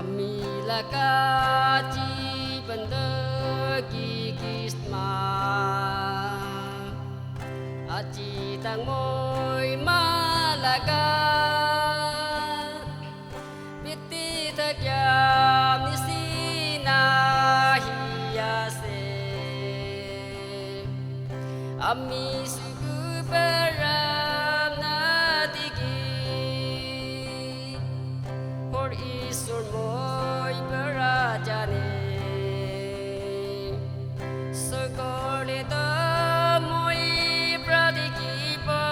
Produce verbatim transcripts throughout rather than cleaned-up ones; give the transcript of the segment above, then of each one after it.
Amii la kachi bendeki Christmas. Achi tang moi ma la ka. Biti ta kya mi si na hi ya se. Amii suku param na tiki. Hor Isor moi para jane. Sokole ta moi pradiki pa.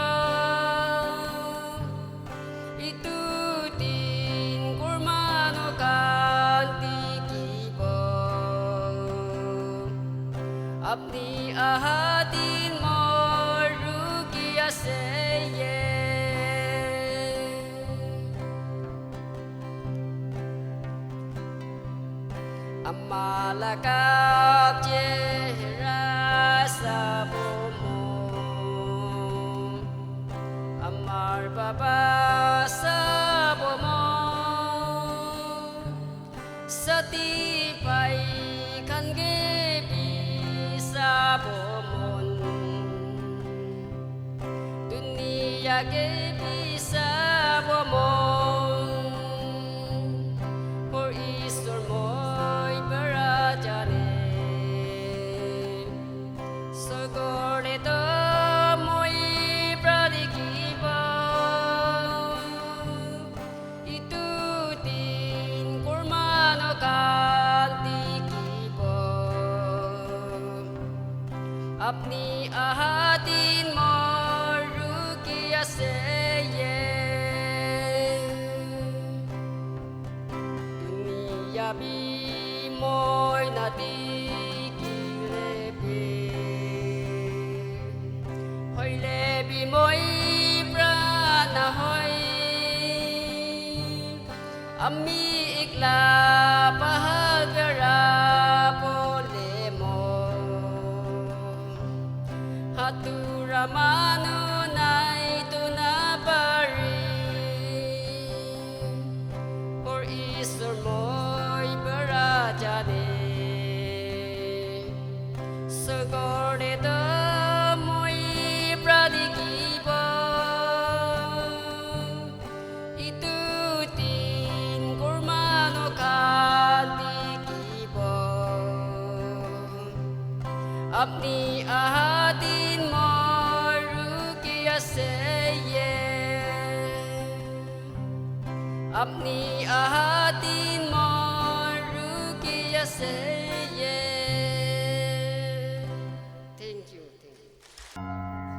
Itu tin kurmano kanti kibo. Apni ahatin moruki aseye. Ama la kapje rasa bomo. Amar baba sa bomo. Sati pai khan ge bi sa bomon. Dunia ke bi sa bomon. Hor Isor moi para jane. Sokole ta moi pradiki pa. Itu tin kurmano kanti kibo. Apni ahatin moruki aseye. Dunia bi moi na tiki le bi. Hoi le bi moi prana hoi. Amii ikla pahal gara pole mo. Hatura manu nai tu na pari. Hor Isor moi para jane. Sokole ta moi pradiki pa. Itu tin kurmano kanti kibo. Apni ahatin moruki aseye. Apni ahatin moruki aseye. Thank you, thank you.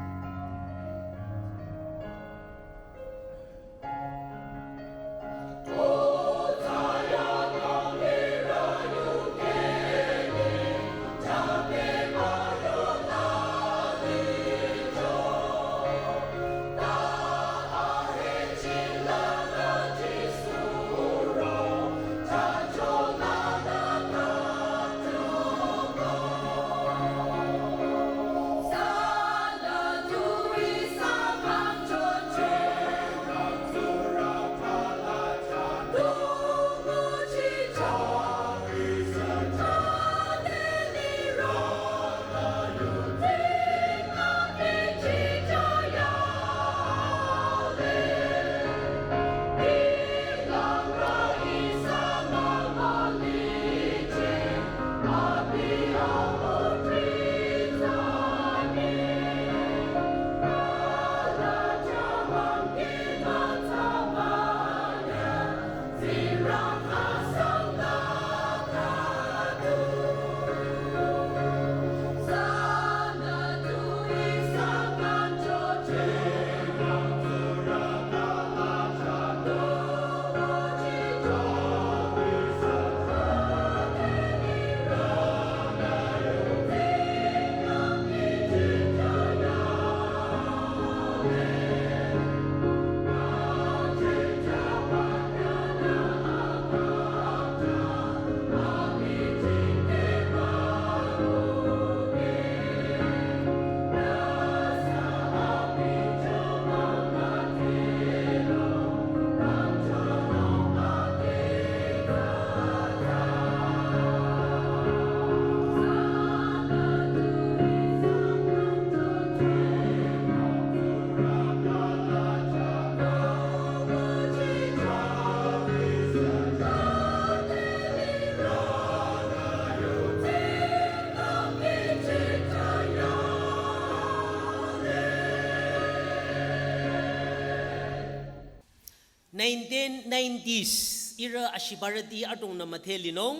Nineteen nineties, ihrü ashibarüti adrongnü müdhe linung,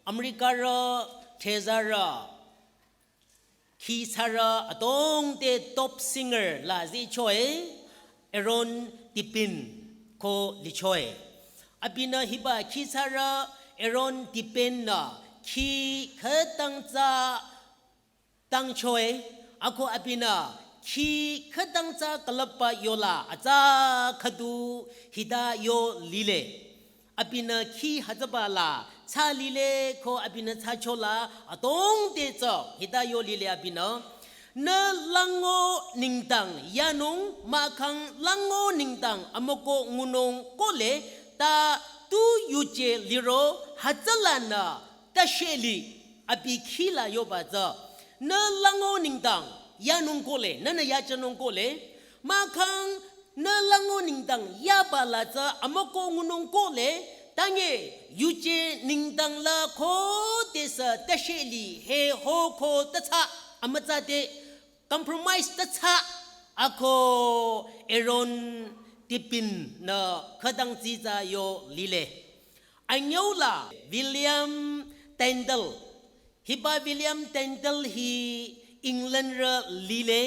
Americarü, thezarü, khi thsarü adrong te top singer la zichoe, Aaron Tippin ko lichoe. Abinü hiba khi thsarü Aaron Tippin nü khi khütang tsü tangchoe, ako abinü khi khütang tsü külüpba yola atsa khüdu hita yo lile. Abinü khi hütsüba la tsü lile ko abinü tsü chola adrong te tsü hita yo lile abinü. Nü lango nengdang yanung mahkhang lango nengdang amükoh ngunung kohle ta tu yuje liro hütsülanü ta sheli abi khi la yoba tsü. Nü lango nengdang yanung kohle, nünü yajünung kohle. Mahkhang nü lango nengdang yaba la tsü amükoh ngunung kohle. Tange yuje nengdang la ko tesü ta sheli he ho ko ta tsü amütsa te compromise ta tsü ako Aaron Tippin nü khütang tsitsa yo lile. Anyüla William Tyndale. Hiba William Tyndale hi Englandrü lile,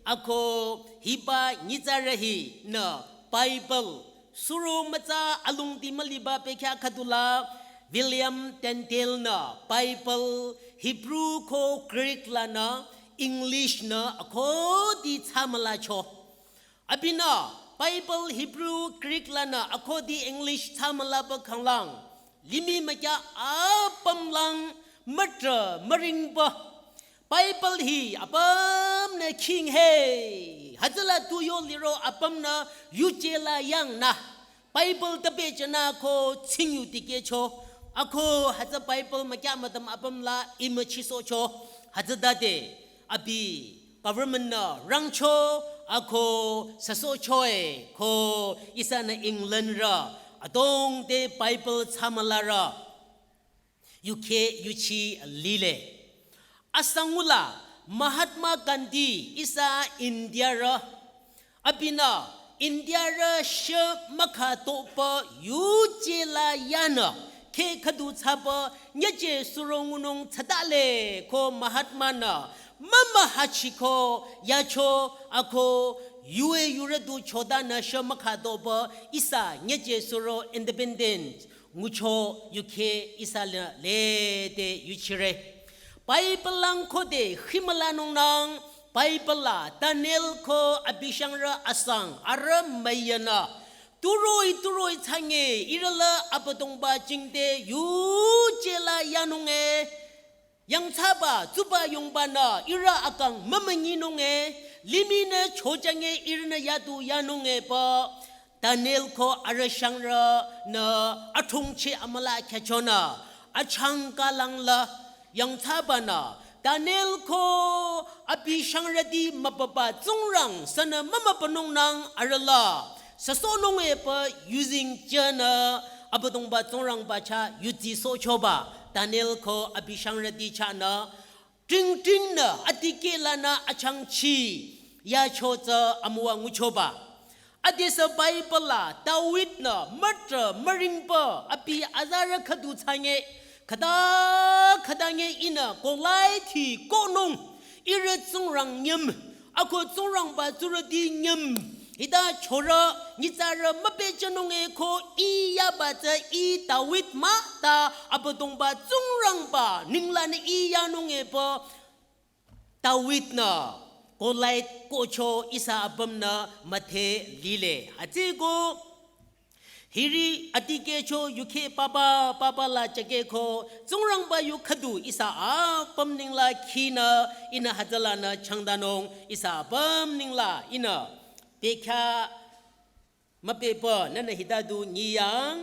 ako hiba nyitsarü hi nü Bible suro mütsa alongdi müliba pekya khüdula William Tyndale nü Bible Hebrew ko Greek lanü English nü akhudi tsü mülacho. Abinü Bible Hebrew Greek lanü akhudi English tsü mülaba khanglang limih mükya apümlang mütrah müringba. Bible hi apümnü khinghe. Hütsüla tu yo liro apümnü yuje la yangnü Bible ta pehjünü ko tsingyu tikehcho. Ako hütsü Bible mükya müdüm apüm la imüchisohcho. Hütsütade abi government nü rangcho ako süsohchoe ko ihsanü Englandrü adrong te Bible tsü mülarü yukheh yuchi lile. Asangula Mahatma Gandhi ihsa Indiarü. Abinü Indiarü shü mükhatohba yuje la yanü kheh khüdu thsaba nyeje suro ngunung thsadale ko Mahatma nü mümühachiko yacho ako yue yurü du chodanü shü mükhatohba ihsa nyeje suro independent ngucho yukheh ihsa le lede yuchire. Bible lang khode khimülanungnang Bible la Daniel ko abi shangrü asang arüh müyünü turoi turoi thsange ihrü la Abüdongba jingte yuje la yanunge. Yangthsaba tsuba yongbanü ihrü akang mümünyinunge, limihnü chojange ihrünü yadu yanunge pü Daniel ko arüh shangrünü athongcheh amüla khyachonü achangka langla yangthsabanü Daniel ko abi shangrüti mübüba Tsingrang sünü mümübünungnang arüh la süsohnunge pü yuzeng jünü Abüdongba Tsingrangba chah yuzi sohchoba Daniel ko abi shangrüti chahnü tingtingnü adikehlanü achangchi yacho tsü amüwa nguchoba. Adesü Bible la David nü mütrah müringba abi azarü khüdu thsange khüta khütange ihnü Goliath hi kohnung ihrü Tsingrang nyüm ako Tsingrangba tsurüti nyüm hita chorü nyitsarü müpehjünunge ko ih yaba tsü ih David mah ta Abüdongba Tsingrangba ninglanü ih yanunge pü David nü Goliath kohcho ihsa apümnü müdhe lile. Hütsüko hiri adikehcho yukheh papa papa la chakehko Tsingrangba yu khüdu ihsa apüm ningla khinü ihnü hütsülanü changdanung ihsa apüm ningla ihnü pekya müpehpü nünü hita du nyiyang,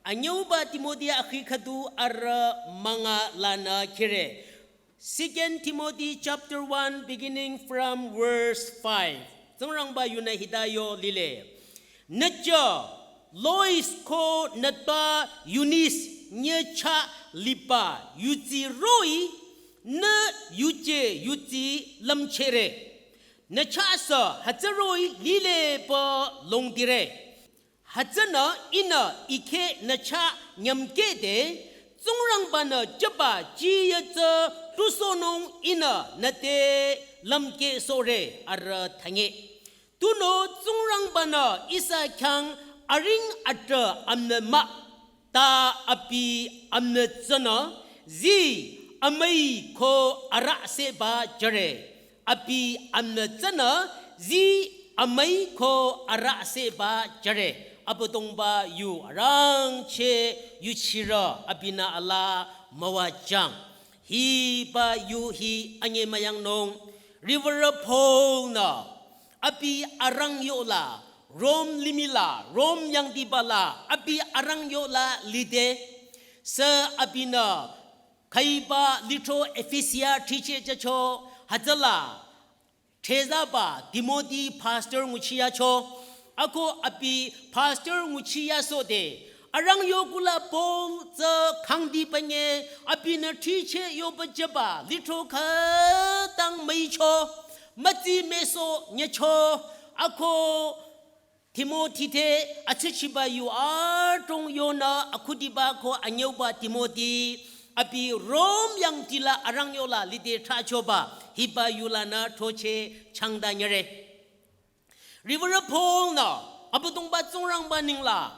anyüba Timothy akhi khüdu arüh münga lanü khire. Second Timothy chapter one beginning from verse five. Tsingrangba yunü hita yo lile. Nücha Lois ko nütpa Eunice nyücha liba yuzi roh-i nü yuje yuzi lümchehre. Nüchasü hütsü roh-i lile pü longdire. Hütsünü ihnü ikhe nü chah nyümkehde, Tsingrangba-nü jüba jiyü tsü tusohnung ihnü nüte lümkehsohre arüh thanye. Tunüo Tsingrangba-nü ihsa khyang aring atrah amünü mah, ta abi amünü tsünü zii amüi ko arahseba jüre. Abi amünü tsünü zii amüi ko arahseba jüre. Abüdongba yu arangcheh yuchirü abinü alaa müwajüng. Hiba yu hi anyemüyangnung. Riwürü Paul-nü abi arangyola, Rom limihla, Rom yangdiba la abi arangyola lide. Sü abinü khüiba lithro Efesia thricheh jücho, hütsüla thezaba Timothy pastor nguchiyacho. Ako abi pastor nguchiyasohde, arangyo kula Paul tsü khangdiba nge, abinü thricheh yoba jüba lithro khütang müicho, mütsi müsoh nyecho. Ako Timothy te atsüchiba yu adrong yonü akhudiba ko anyüuba Timothy abi Rom yangdila arangyola lide thrachoba, hiba yulanü throcheh changda nyüre. Riwürü Paul-nü Abüdongba Tsingrangba nengla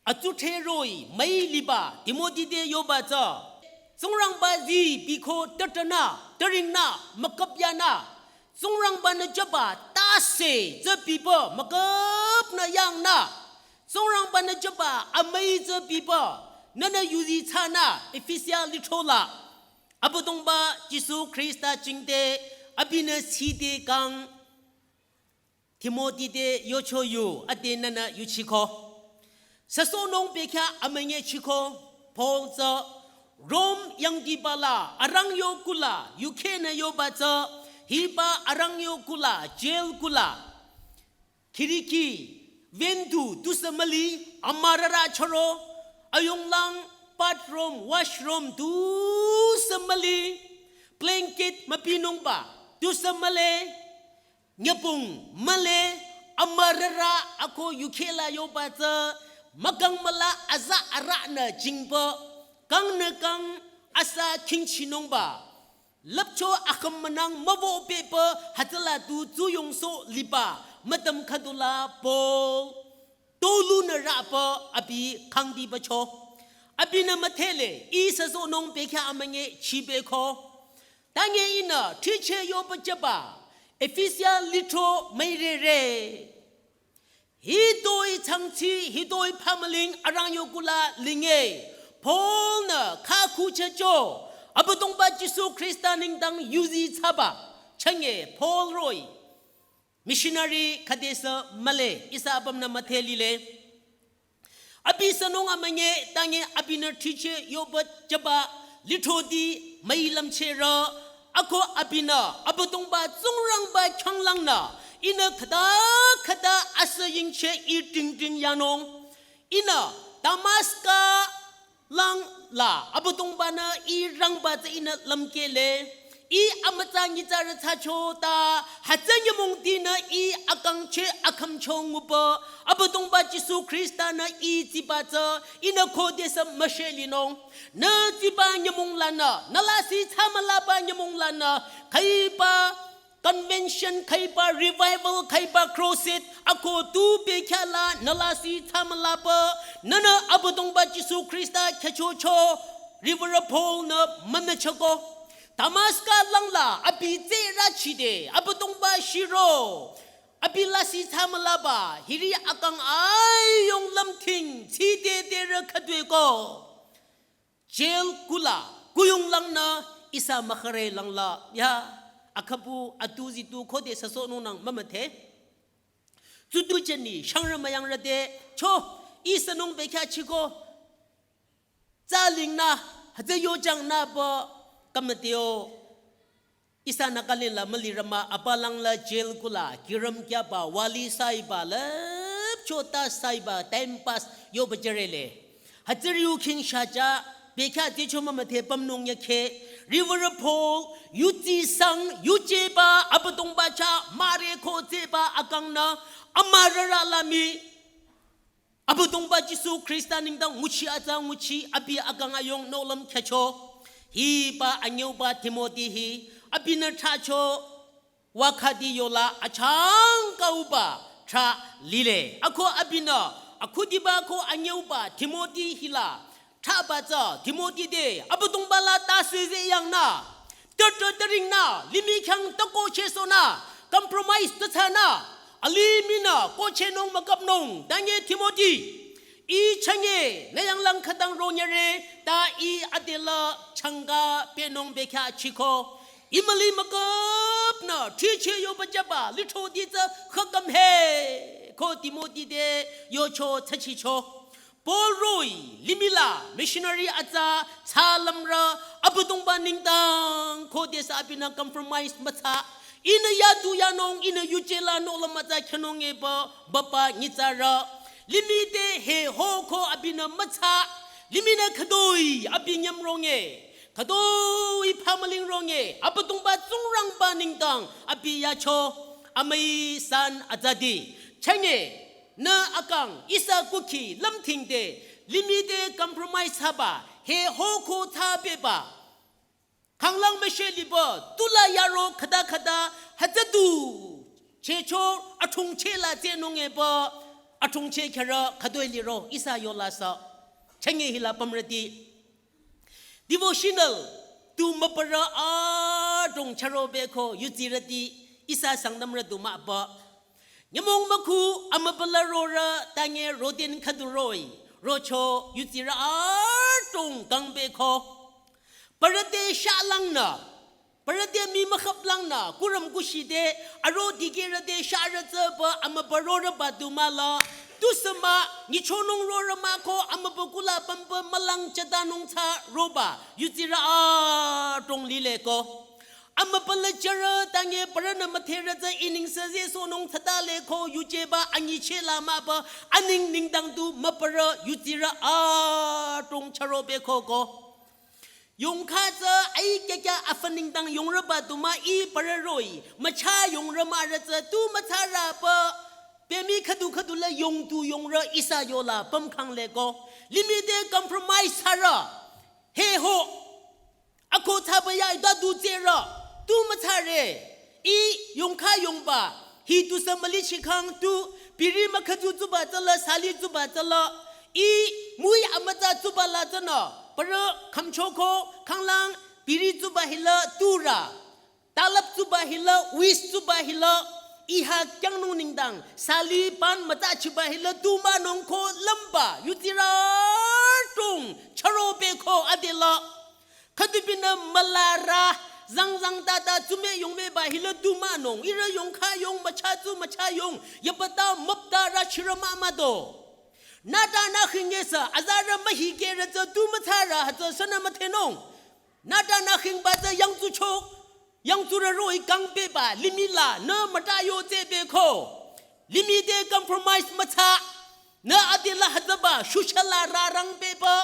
atsudhre roh-i müi liba Timothy te yoba tsü, Tsingrangba zii biko tütanü, türingnü, müküpyanü, Tsingrangba-nü jüba tase tsü bipü müküpnü yangnü, Tsingrangba-nü jüba amüi tsü bipü nühnü yuzi thsanü, Efesia lithrola Abüdongba Jisu Khrista jingte abinü side kang Timothy te yocho yu ade nühnü yuchiko. Süsohnung bekhyah amünyichiko. Paul tsü Rom yangdiba la arangyo kula yukhehnü yoba tsü, hiba arangyo kula, jail kula khiriki, window tusü müli, amürara chüro, ayunglang, bathroom, washroom tusü müli, blanket mübinungba tusü mühle, nyübong mühle, amürara ako yukhehla yoba tsü, mükang müla aza aranü jingba, kangnü kang asa khingchinungba, lüpcho akhüm münang mübo bepü hütsüla tu tsuyongsoh liba, mütam khüdula Paul tolunü rüpü abi khangdibacho. Abinü müdhele, ih süsohnung bekhyah amünyichibeko. Tanye ihnü thricheh yoba jüba Efesia lithro müirere. Hitoi changchi, hitoi phamüling arangyo kula linge. Paul-nü khakhu chehcho, Abüdongba Jisu Khrista nengdang yuzi thsaba. Chünye Paul roh-i missionary khüdesü mühle, ihsa apümnü müdhe lile. Abi sünung amünyi, tanye abinü thricheh yoba jüba lithroti müi lümchehrü, ako abinü Abüdongba Tsingrangba khyanglangnü ihnü khüta khüta asü yingcheh ih tingting yanung. Ihnü Damaska lang la Abüdongba-nü ih rangba tsü ihnü lümkehle. Ih amütsa nyitsarü thsacho ta hütsü nyümongtinü ih akangcheh akhümcho ngupü Abüdongba Jisu Khrista-nü ih tsiba tsü ihnü khodesü müshelinung. Nü tsiba nyümong lanü, nü lasih thsamülaba nyümong lanü, khüiba convention, khüiba revival, khüiba crusade, ako tu bekhyah la nü lasih thsamülaba, nünü Abüdongba Jisu Khrista khyüchocho, Riwürü Paul-nü mümüchoko. Damaska langla abi tserüchide Abüdongba shiro, abi lasih thsamülaba hiri akang ayung lümthing tside derü khüdueko. Jail kula kuyung langnü ihsa mükhare langla ya, akhübu atu zitu khode süsohnungnang mümüdhe. Tsutu jeni shangrü müyangrü te cho, ih sünung bekhyah chiko. Tsa lingnü, hütsü yojangnü pü kümüteo. Ihsa Nagaland la mülirü mah, apalang la jail kula kihrüm kyaba, wali saiba, lüpcho ta saiba, time pass yoba jürele. Hütsüri yu khing shaja, bekhyah ticho mümüdhe pümnung yakhe. Riwürü Paul, yutsi sang, yujeba, Abüdongba chah müre khodesüba akangnü, amürara la mii Abüdongba Jisu Khrista nengdang nguchi atsa nguchi abi akang ayong nohlüm khyücho. Hiba anyüuba Timothy hi abinü thracho wakhadi yola achangkauba thra lile. Ako abinü akhudiba ko anyüuba Timothy hila thraba tsü Timothy te Abüdongba la ta süze yangnü, tütü türingnü, limih khyang tüko chesonü, compromise tüthsanü, alimih nü ko chenung müküpnung, tange Timothy, ih chünye, nü yanglang khütang ronyere, ta ih adela changka pehnung bekhyah chiko. Ih müli müküpnü, thriche yoba jüba, lithro di tsü khüküm he, ko Timothy te yocho thsachicho. Paul roh-i, limih la, missionary atsa, thsalümrü, Abüdongba nengdang, khodesü abinü compromise müthsa. Ihnü yatu yanung, ihnü yuje la nohlüm atsa khyünung eba, bapa nyitsarü. Limih te he ho ko abinü müthsa. Limih nü khütoi, abi nyümronge. Khütoi phamüling ronge, Abüdongba Tsingrangba nengdang, abi yacho, amüi san azadi. Chünye, nü akang, ihsa kukhi, lümthingde, limih te compromise haba, he ho ko thsa beba. Khanglang müshe liba, tula yaro khüta khüta, hütsüdu. Checho, athungche la tsenung eba, athungche khyara, khütoi liro, ihsa yola sa. Chünye hila pümrüti. Devotional tu mübürü adrong chüro beko yutsirüti ihsa Sangtamrü du mahba. Nyümong mükhu amübüla rorü tange rotin khüdu roh-i rocho yutsirü adrong kang beko. Bürüte shah langnü, bürüte mii mükhüp langnü, kurüm kushide, aro dikehrüte shahrü tsüba amübü rorüba du mahla, tusü mah, nyichonung rorü mah ko amübü kula pümpü mülang chütanung tsü roba, yutsirü adrong lile ko. Amübü la jürü tange bürünü mütherü tsü ining süze sonung thsatale ko yujeba anyiche la mahba, aning nengdang du mübürü yutsirü adrong chüro beko ko. Yongkha tsü ai kya kya afü nengdang yongrüba du mah ih bürü roh-i, mücha yongrü mahrü tsü tu müthsarüba, pemi khüdu khüdu la yongtu yongrü ihsa yola pümkhang leko. Limih te compromise thsarü. He ho. Ako thsaba ya ita du tserü. Tu müthsare. Ih yongkha yongba, hi tusü müli chikhang tu, biri mükhüdu tsuba tsüla, sali tsuba tsüla, ih mui amütsa tsuba la tsünü, bürü khümchoko, khanglang, biri tsuba hila, turü, talap tsuba hila, wis tsuba hila, iha kyangnung nengdang, sali pan mütsa chiba hila, tu mahnung ko lümba, yutsirü adrong, chüro beko adela. Khüdubinü mülarü, zang zang tata tsume yongmeba hila du mahnung, ihrü yongkha yong mücha tsu mücha yong, yabata müpta rü chirü mah mado. Nüta nü khingesü, azarü mühikehrü tsü tu müthsarü hütsü sünü müthenung. Nüta nü khingba tsü yangtsucho, yangtsurü roh-i kang beba, limih la, nü müta yo tse beko. Limih te compromise müthsa, nü adela hütsüba, shushala rarang beba,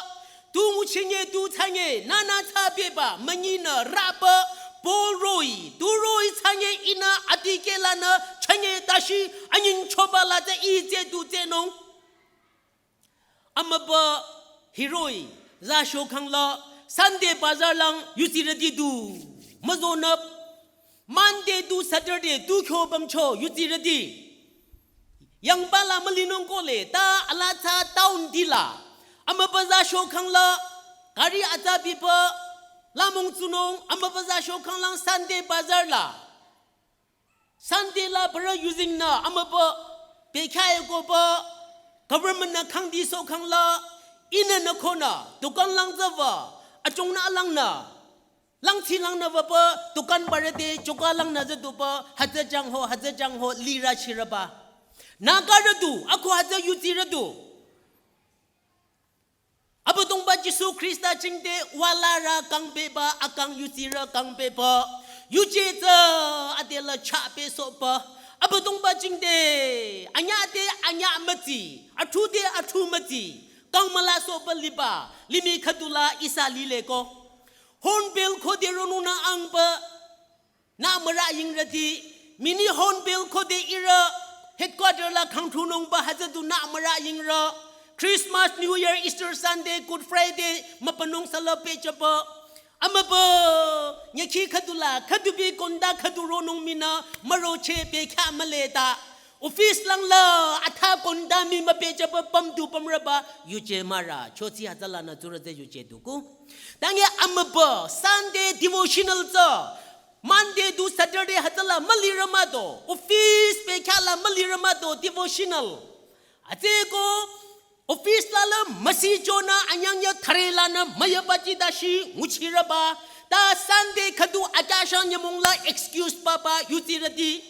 tu nguchinge tu thsange, nü nü thsa beba, münyinü raba, Paul roh-i, tu roh-i thsange ihnü adikehlanü, chünye tashi, anying choba la tsü ih tse du tsenung. Amübü hiroh-i, za shokhangla, Sunday bazar lang, yutsirüti du, müzonüp, Monday to Saturday, tu kyo bamcho, yutsirüti. Yangba la mülinung kole, ta ala tsü town dila. Amübü za shokhangla, gari atsa biba, lamong tsunung, amübü za shokhanglang Sunday bazar la. Sunday la bürü yuzingnü, amübü, bekhyah ekoba, government nü khangdi sokhangla, ihnü nü khonü, dukan lang zava, achongnü alangnü, langtsi langnü vaba, dukan bürü te, choka langnü zaduba, hütsü jangho, hütsü jangho, lirü chirüba. Nügarü du, ako hütsü yutsirü du. Abüdongba Jisu Khrista jingte walarü kang beba, akang yutsirü kang beba. Yuje tsü adela chah be sohba. Abüdongba jingte, anyüh te anyüh mütsi, athu te athu mütsi. Kang müla sohba liba, limih khüdula ihsa lile ko. Hornbill khode ronunü angba, nü mürü yingrüti, mini Hornbill khode ihrü headquarter la khangthunungba hütsüdu nü mürü yingrü. Christmas, New Year, Easter Sunday, Good Friday, mübünung sala pehjüba. Amübü, nyükhi khüdula, khüdubi konda khüdu ronung mii nü, müroche bekhyah mühle ta. Office langla, atha konda mii müpehjüba pümdu pümrüba, yuje mara, chotsi hütsülanü tsurü tsü yuje duku. Tangi amübü, Sunday devotional tsü, Monday to Saturday hütsüla mülirü mah do, office bekhyah la mülirü mah do, devotional. Hütsüeko, office la la müsi jonü anyang ya thare lanü müyaba ji dashi nguchirüba. Ta Sunday khüdu akyahshang nyümong la excuse papa yutsirüti.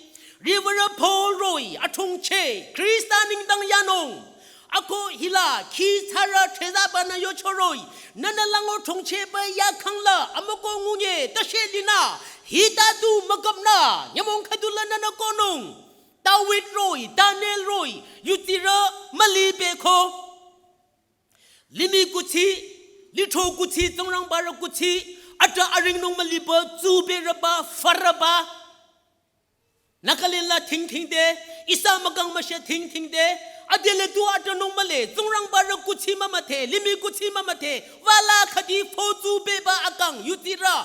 Riwürü Paul roh-i athongcheh Khrista nengdang yanung. Ako hila khi thsarü threzaba nü yocho roh-i. Nünü lango thongchehba yakhang la amüko ngunye tashe linü. Hita du müküpnü nyümong khüdu la nünü konung. David roh-i, Daniel roh-i, yutsirü müli beko. Limih kuthsi, lithro kuthsi, Tsingrangbarü kuthsi, ata aringnung müliba, tsuberüba, farüba. Nagaland la thingthingde, ihsa mükang müshe thingthingde, adele tu atanung mühle, Tsingrangbarü kuthsi mümüdhe, limih kuthsi mümüdhe, wala khüdi fo tsubeba akang yutsirü.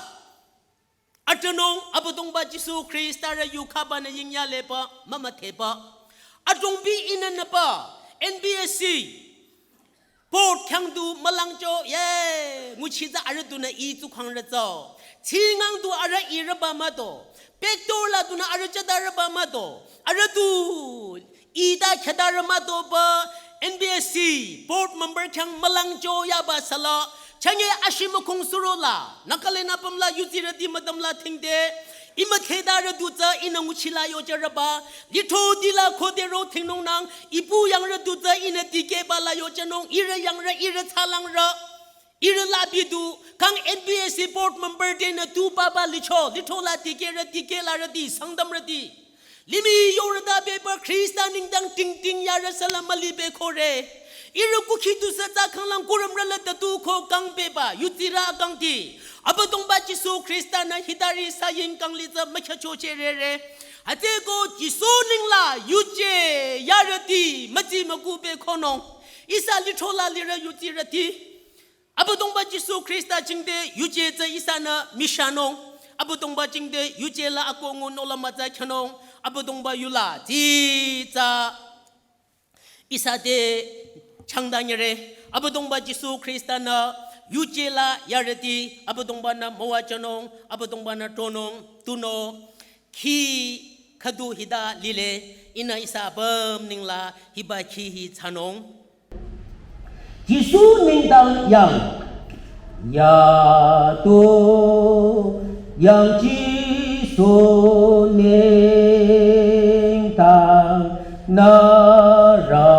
Atanung Abüdongba Jisu Khrista rü yukhabanü yingyaleba mümüdheba. Atungbi inenüba N B S C board khyang du mülangcho ye nguchi tsü arüh dunü i tsukhangrü tsü. Tsingang du arüh irüba mah do. Pektor la dunü arüh chadarüba mah do. Arüh du ita khyüdarü mah doba N B S C board member khyang mülangcho yaba sala, chanye ashi mükhong suro la, Nagaland apüm la yutsirüti müdüm la thingde, imüdhedarü du tsü inü nguchi la yojarüba, lithro dila khodero thingnungnang, ipu yangrü du tsü inü dikehba la yojanung, irü yangrü, irü thsalangrü. Irü labi du, kang N B S C board member tenü tu papa licho, lithro la dikehrü dikehlarüti, Sangtamrüti. Limih yorüta beba Khrista nengdang tingting yarü sala müli bekore. Irü kukhi tusü tsü khanglang kurümrü la tatu ko kang beba, yutsirü akangti. Abüdongba Jisu Khrista nü hitari saying kang li tsü mükyachocherere. Hütsüeko Jisu nengla yuje yarüti, mütsi müku bekonung. Ihsa lithro la lirü yutsirüti. Abüdongba Jisu Khrista jingte yuje tsü ihsanü mishanung. Abüdongba jingte yuje la ako ngu nola mütsa khanung. Abüdongba yula tsitsa ihsa te changdanyere. Abüdongba Jisu Khrista nü yuje la yarüti. Abüdongba nü müwajünung. Abüdongba nü tronung. Tunüo. Khi khüdu hita lile, inü ihsa apüm nengla hiba khi hi thsanung. Jisu nengdang yang, ya tu yang Jisu nengdang nührü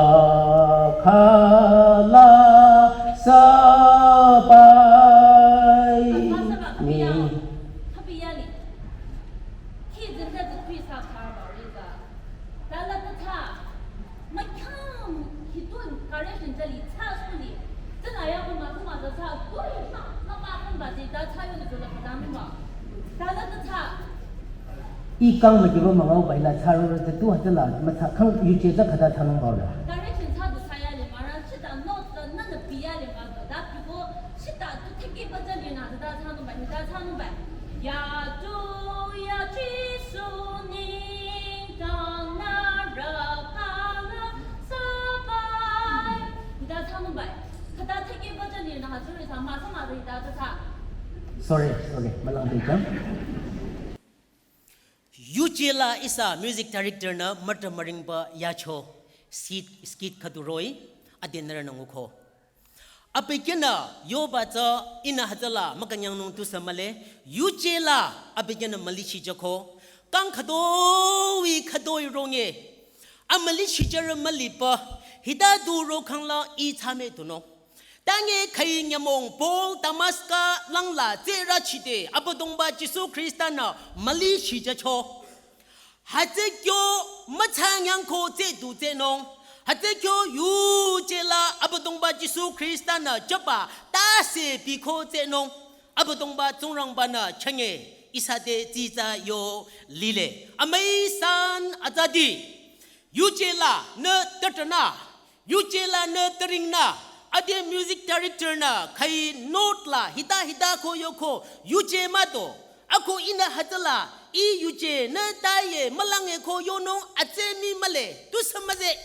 khala sabai ni. Khizin ta zikri sa kha ba ri za. Ta la ta tha. Ma kham hi tun correction ta li tha su ni. Ta la ya ko ma ko ma za tha. Ko ri ma ma ma kan ba zi ta tha yo ni zo la ka da mi ma. Ta la ta tha. I kang ma ji ba ma ngau bai la tha ro ta tu ha ta la ma tha kang yu che za ka da tha nong ba la. Correction tha du tha ya le ma ra chi ta no ta na na pi ya le ma ta da pi ko chi ta tu thi ki ba za ni na ta tha nong ba ni ta tha nong ba. Ya tu ya Jisu nengdang nührü khala sabai. Hita thsanung bai. Khata theke bacha ni na hajuri sa ma sa ma hita ta tha. Sorry, sorry. Malang bekang. Yuje la ihsa music director nü mata maringba yacho skit, skit khüdu roh-i adenra nü nguko. Abükyünü yoba tsü inü hütsüla mükanyangnung tusü mühle, yuje la abükyünü mülichi jüko, kang khütoi khütoi ronge, amülichi jürü müliba, hita du ro khangla i thsame tunung. Tange khai nyümong Paul Damaska langla tsürü chide, Abüdongba Jisu Khrista nü mülichi jücho. Hütsü kyo mütsang yang ko tsü du tsünung. Hütsü kyo yuje la Abüdongba Jisu Khrista nü jüba tase biko tsünung. Abüdongba Tsingrangba nü chünye ihsa te tsitsa yo lile. Amüi san atsati. Yuje la nü tütünü. Yuje la nü türing nü, ade music director nü, khai note la, hita hita ko yoko, yuje mato. Ako ihnü hütsüla, ih yuje nü taye, mülange ko yonung, atse mii mühle, tusü müze.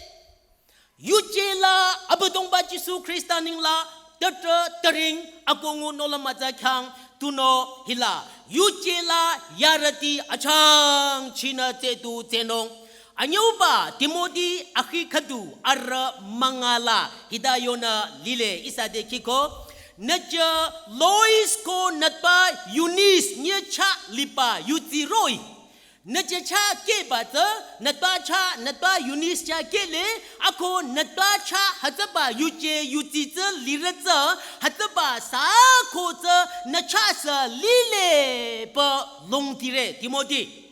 Yuje la, Abüdongba Jisu Khrista nengla, tütrü türing, ako ngu nola mütsa khyang, tunüo hila, yuje la, yarüti achangchinü tsetu tsenung. Anyüuba Timoti akhi khüdu arüh münga la hita yonü lile ihsa te khiko. Nüjü Lois ko nütpa Yunis nyüchah liba yudsi roh-i. Nüjü chah keba tsü, nütpa chah, nütpa Yunis chah kehle, ako nütpa chah hütsüba yuje yudsi tsü lirü tsü, hütsüba sa ko tsü nü chah sü lile pü longtire Timoti.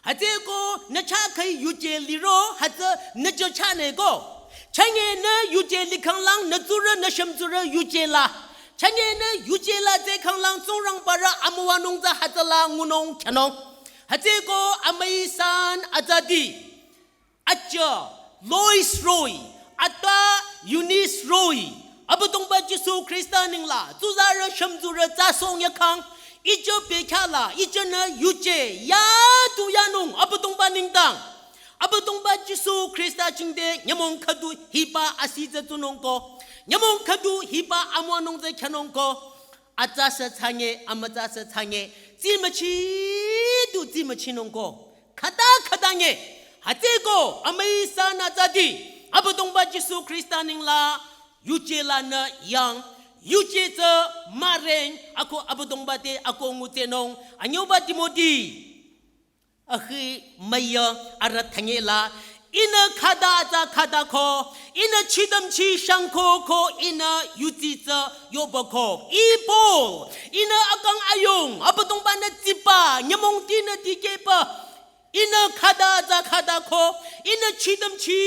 Hütsüeko nü chah khai yuje liro, hütsü nüjü chah ne ko. Chünye nü yuje likhanglang nü tsurü nü shümtsurü yuje la. Chünye nü yuje la tsekhanglang Tsingrangbarü amüwanung tsü hütsüla ngunung khyünung. Hütsüeko amüi san azadi. Acha, Lois roh-i, ata Yunis roh-i, Abüdongba Jisu Khrista nengla, tsuzarü shümtsurü tsü song yakhang, ijü bekhyah la, ijünü yuje, yatu yanung, Abüdongba nengdang. Abüdongba Jisu Khrista jingte, nyümong khüdu hiba asih tsü tsunung ko, nyümong khüdu hiba amüwanung tsü khyünung ko, atsa sü chünye, amütsa sü chünye, tsimüchi tu tsimüchinung ko. Khüta khüta nye. Hütsüeko amüi san azadi. Abüdongba Jisu Khrista nengla. Yuje la nü yang. Yuje tsü müreng. Ako Abüdongba te ako ngutsenung. Anyüuba Timoti. Akhi müya arüh thanye la. Ihnü khüta atsa khüta ko, ihnü chidam chi shangko ko, ihnü yudsi tsü yoba ko. Ih Paul, ihnü akang ayung, Abüdongba nü tsiba, nyümong tinü dikehba. Ihnü khüta atsa khüta ko, ihnü chidam chi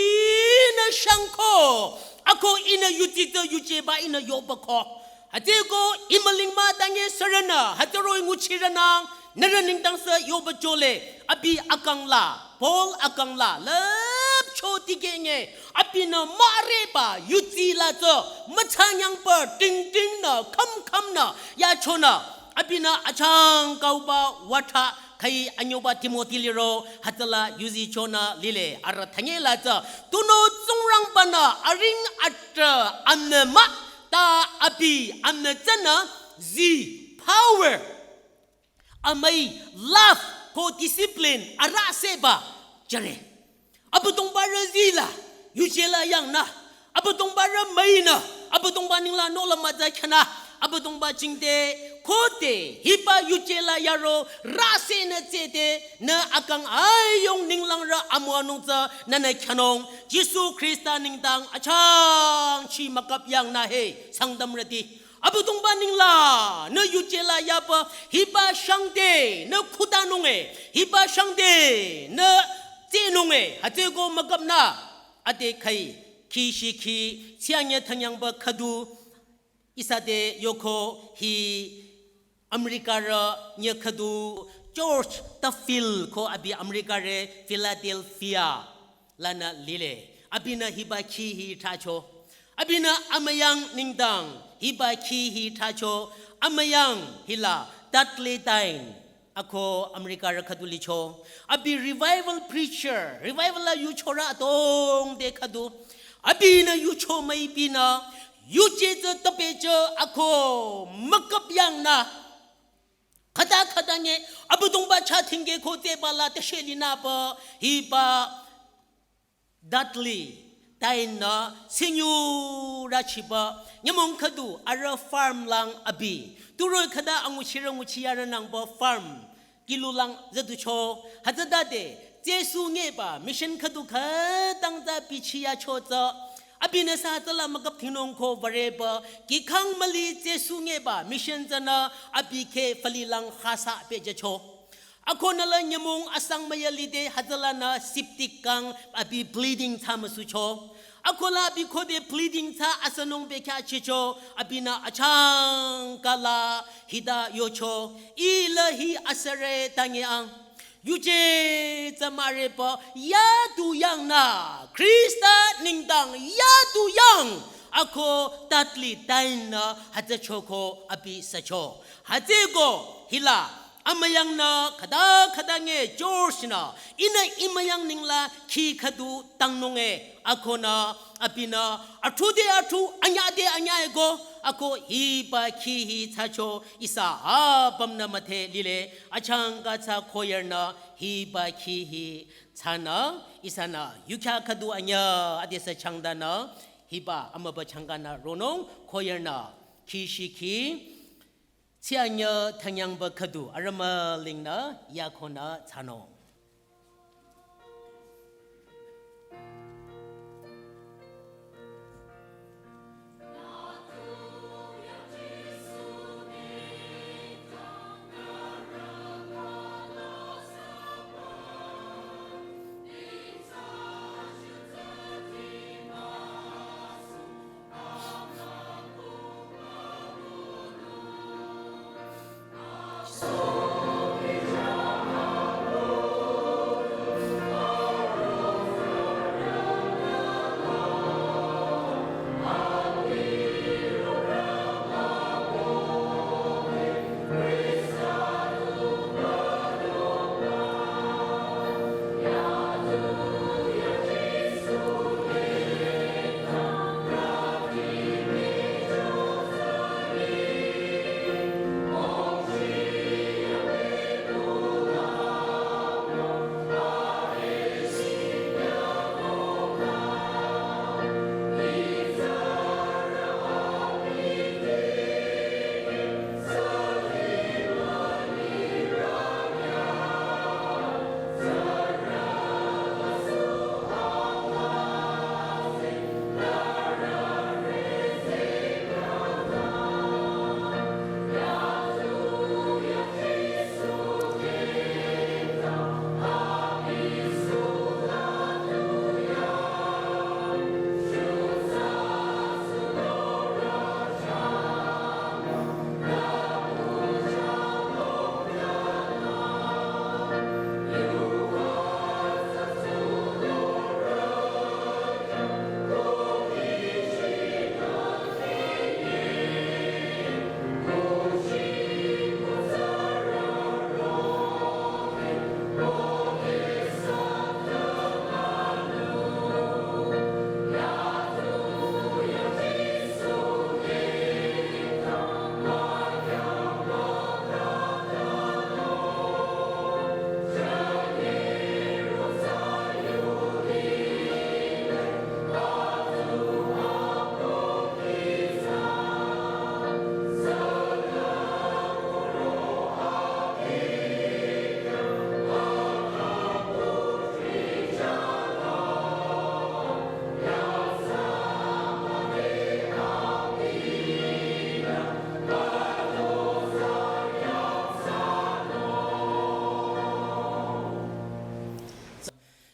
nü shangko. Ako ihnü yudsi tsü yujeba ihnü yoba ko. Hütsüeko ih mülung mütanye sürünü, hütsü roh-i nguchirünang, nührü nengdang sü yoba jole, abi akang la, Paul akang la, lüpcho dikeh nye, abinü müreba, yudsi la tsü, müchanyangba, ting ting nü, kham kham nü, yachonü, abinü achangkauba, wata, khai anyüuba Timoti liro, hütsüla yuzi chonü lile, arüh thanye la tsü, tunüo Tsingrangba nü, aring atrah, amnü mah, ta abi amnü tsünü zi power. Amüi love ko discipline arüh seba jüre. Abüdongba rü zi la, yuje la yang nü. Abüdongba rü müi nü. Abüdongba nengla nola mütsa khyünü. Abüdongba jingte kote hiba yuje la yaro rüsenü tsüte nü akang ayung ninglang rü amüwanung tsü nünü khyünung. Jisu Khrista nengdang achangchi mükap yang nü he Sangtamrüti. Abüdongba nengla, nü yuje la yaba, hiba shangte, nü khutanung e, hiba shangte, nü tsenung e, hütsüeko mükap nü, ade khai, khi shi khi, tsiang ye thangyangba khüdu, ihsa te yoko hi, America rü nye khüdu, George Duffield ko abi America rü Philadelphia. Lanü lile. Abinü hiba khi hi thacho. Abinü amüyang nengdang. Hiba khi hi thacho. Amüyang hila Dudley Tyng. Ako America rü khüdu licho. Abi revival preacher. Revival la yuchorü atongte khüdu. Abinü yucho müi binü. Yuje tsü tabe tsü ako mükap yang nü. Khüta khüta nye, Abüdongba chah thingke ko tsüba la tüshe linü pü, hiba Dudley, Tyng nü, sinyu rüchiba, nyümong khüdu, arüh farm lang abi. Turoi khüta anguchirü nguchiyarü nangba farm, kilu lang züducho, hütsütade, tsüsü ngeba, mission khüdu khütang tsü bichiyacho tsü, abinü sü tsüla mükap thingnung ko vareba, kikhang müli tsüsü ngeba, mission tsünü, abi ke fali lang khasa pehjücho. Ako nü la nyümong asang müya lide hütsülanü septic kang abi bleeding thsa müsucho. Ako la abi khode bleeding thsa asanung bekhyah chicho, abinü achangka la hita yocho, ih la hi asüre tangi ang. Yuje tsü mürepa yadu yangnü, Khrista nengdang yadu yang, ako tatli tainü hütsüchoko abi sücho. Hütsüko hila amüyangnü khüta khüta nge George nü, ihnü imüyang nengla khi khüdu tangnung e, akonü abinü atrude atru, anyade anya eko, ako hiba khi hi thsacho ihsa apümnü müdhe lile. Achangka tsü choirnü hiba khi hi thsanü, ihsanü yukhya khüdu anya adesü changdanü, hiba amüba changkanü ronung, choirnü khi shikhi, tsianya thanyangba khüdu arama lingnü yakonü thsanung.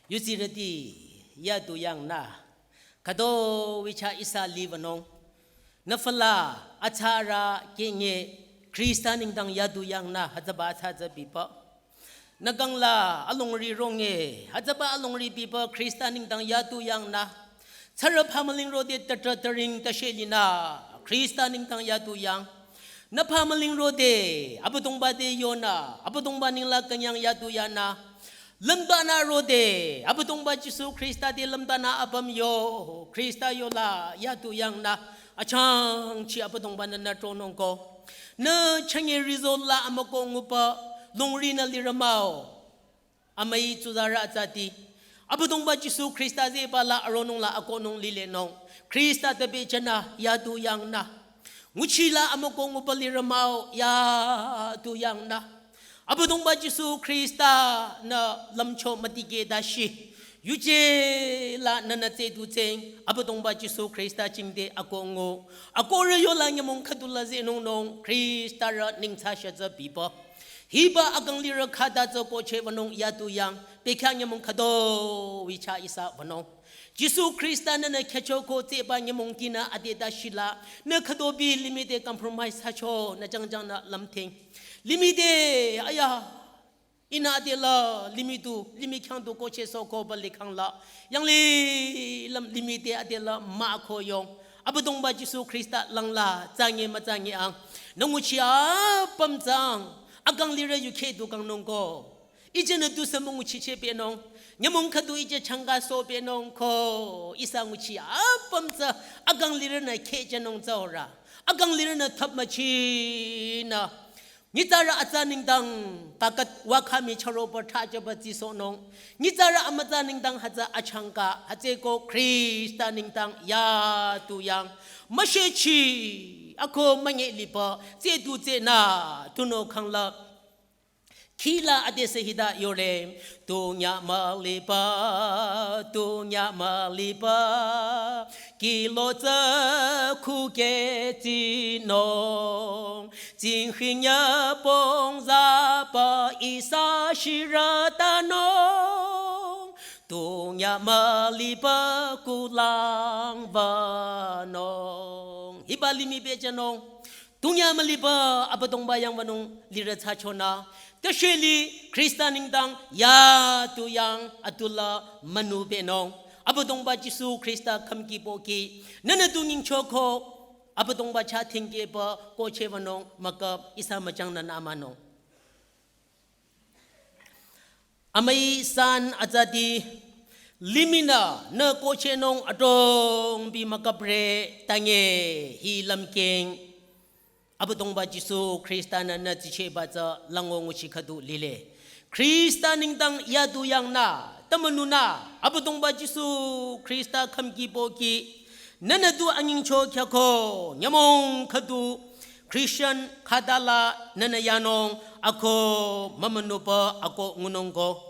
Yusirüti yadu yangnü, khütoh-i chah ihsa liwünung. Nü füla atsarü kenge Khrista nengdang yadu yangnü hütsüba atsatsa bipa. Nü kangla alongri ronge, hütsüba alongri bipa Khrista nengdang yadu yangnü. Tsarü phamüling rode tatra taring tashe linü Khrista nengdang yadu yang. Nü phamüling rode Abüdongba te yonü, Abüdongba nengla künyang yadu yanü. Lümdanü rode Abüdongba Jisu Khrista te lümdanü apüm yo, Khrista yola yadu yangnü. Achangchi Abüdongba-nü nü tronung ko. Nü chünye result la amükoh nguba longrinü lirü mah-o. Amüi tsuzarü atsati, Abüdongba Jisu Khrista zehba la aronung la akohnung lilenung. Khrista te bichanü yadu yangnü. Nguchi la amükoh nguba lirü mah-o yadu yangnü. Abüdongba Jisu Khrista-nü lümcho mütikeh dashi. Yuje la nünü tsedu tseng, Abüdongba Jisu Khrista jingte akoh ngu. Akohrü yola nyümong khüdula zehnungnung, Khrista-rü nengtsa shütsü bipa. Hiba akang lirü khüta tsü kohcheh wünung yadu yang, bekhyah nyümong khütoh-i chah ihsa wünung. Jisu Khrista-nü nü khyüchoko tsehba nyümong tinü ade dashila, nü khütoh-i limih te compromise thsacho, nü jangjangnü lümthing. Limih te, aya, Ihnü adela limih tu, limih khyang tu kohchehsohko ba likhang la. Yanglilüm limih te adela mah ko yong. Abüdongba Jisu Khrista langla tsangi mütsangi ang. Nü nguchi apüm tsang. Akang lirü yukheh tu kangnung ko. Ije nü tusü münguchicheh pehnung. Nyümong khüdu ije changka soh pehnung ko. Ihsa nguchi apüm tsü akang lirünü khehchehnung tsü ora. Akang lirünü thüpmüchinü. Nyitsarü atsa nengdang kakat wakhami chüroba thrajüba tsisohnung. Nyitsarü amütsa nengdang hütsü achangka, hütsüeko Khrista nengdang yatu yang. Müshehchi, ako münye liba, tse tu tse nü, tunüo khangla. Khila adesü hita yore, tunya müliba, tunya müliba, kilo tsü kukeh tsinung, tsingkhinya pongzaba ihsa shiratanung, tunya müliba kulang vanung. Hiba limih pehjünung, tunya müliba Abüdongba yang vanung lirü thsachonü. Tesheli Khrista nengdang yatu yang atula münu pehnung. Abüdongba Jisu Khrista khümki pohki. Nünü tu nyingchoko. Abüdongba chah thingkehba kohcheh vanung mükap ihsa müchangnü nü amanung. Amüi san atsati limihnü nü kohchehnung adrong bi mükapre tange hi lümkeng. Abüdongba Jisu Khrista-nü nü tsichehba tsü lango nguchi khüdu lile. Khrista nengdang yadu yangnü, tamünunü, Abüdongba Jisu Khrista khümki pohki, nünü du anyingcho khyako, nyümong khüdu, Christian khüdula nünü yanung ako mümünüba ako ngunungko.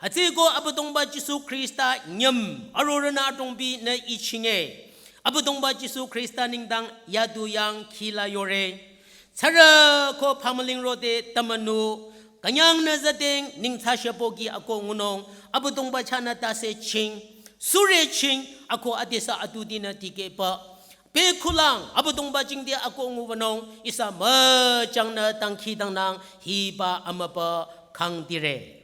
Hütsüko Abüdongba Jisu Khrista nyüm arorühnü adrongbi nü ichinge. Abüdongba Jisu Khrista nengdang yadu yang khila yore. Tsürü ko phamüling rode tamünü, künyangnü zadeng nengthsashüpoki ako ngunung, Abüdongba chahnü tase ching, sure ching, ako adesü atudinü tikehba. Pe khulang, Abüdongba jingte ako nguvanung, ihsa müchangnü dangkhidangnang, hiba amüba kangdire.